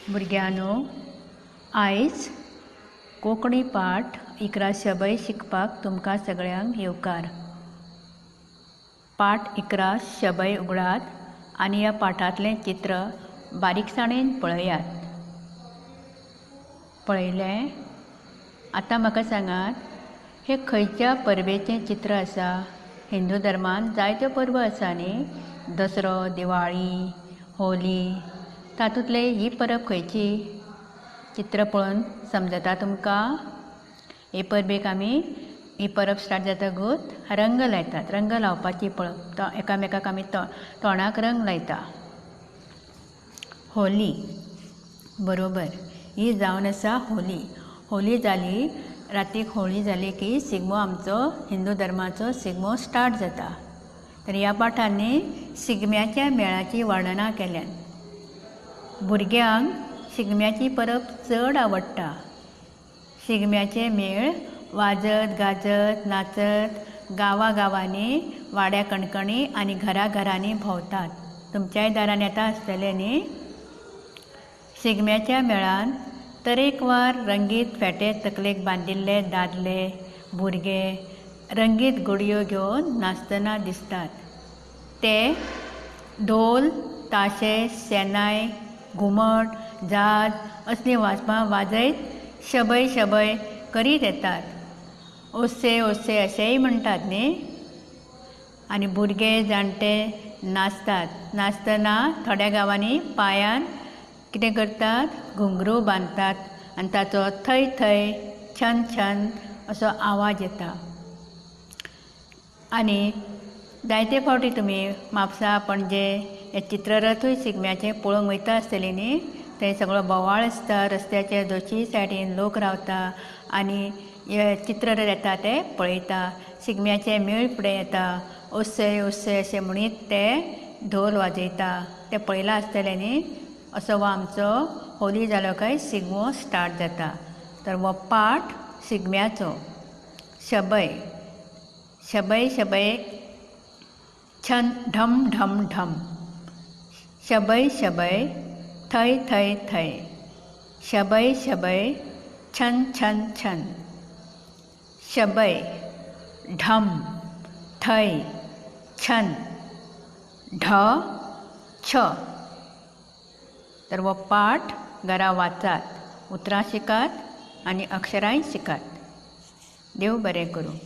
भुरग्यांनो, आयज कोंकणी पाठ 11 शबै शिकपाक तुमकां सगळ्यांक येवकार. पाठ 11 शबै उगडात आनी ह्या पाठांतलें चित्र बारीकसाणेन पळयात. पळयलें? आतां म्हाका सांगात, हें खंयच्या परबेचें चित्र आसा? हिंदू धर्मान जायत्यो परबो आसा न्ही? दसरो, दिवाळी, होली, तातूंतले ही परब खंयची? चित्र पळोवन समजता तुमकां? हे परबेक आमी ही परब स्टार्ट जातकूच रंग लायतात. रंग लावपाची परब. एकामेकाक आमी तोंडाक रंग लायता. होली, बरोबर. ही जावन आसा होली. होली जाली, रातीक होळी जाली की शिगमो, आमचो हिंदू धर्माचो शिगमो स्टार्ट जाता. तर ह्या पाठांनी शिगम्याच्या मेळाची वर्णनां केल्यात. भुरग्यांक शिगम्याची परब चड आवडटा. शिगम्याचे मेळ वाजत गाजत नाचत गांवागांवांनी, वाड्या कणकणी आनी घराघरांनी भोंवतात. तुमच्याय दारान येता आसतले न्ही? शिगम्याच्या मेळान तरेकवार रंगीत फेटे तकलेक बांदिल्ले दादले भुरगे रंगीत घुडयो घेवन नाचतना दिसतात. ते ढोल, ताशे, शेनाय, घुमट, झाज असलीं वाजपां वाजयत शबै शबै करीत येतात. ओसे ओसे अशेंय म्हणटात न्ही? आनी भुरगे जाणटे नाचतात. नाचतना थोड्या गांवांनी पांयान कितें करतात? घुंगरू बांदतात आनी ताचो थंय थंय छन छन असो आवाज येता. आनी जायते फावटी तुमी म्हापसा, पणजे हे चित्ररथूय शिगम्याचे पळोवंक वयता आसतली न्ही? थंय सगळो बोवाळ आसता. रस्त्याच्या दोशीय सायडीन लोक रावता आनी हे चित्ररथ येता ते पळयता. शिगम्याचे मेळ फुडें येता. ओसे ओसे अशें म्हणीत ते ढोल वाजयता. ते पळयलां आसतलें न्ही? असो हो आमचो होली जालो काय शिगमो स्टार्ट जाता. तर हो पाठ शिगम्याचो. शबै शबै शबै छन ढम ढम ढम, शबै शबै थंय थंय थंय, शबै शबै छन छन छन, शबै ढम थंय छन ढ छ. तर हो पाठ घरा वाचात, उतरां शिकात आनी अक्षरांय शिकात. देव बरें करूं.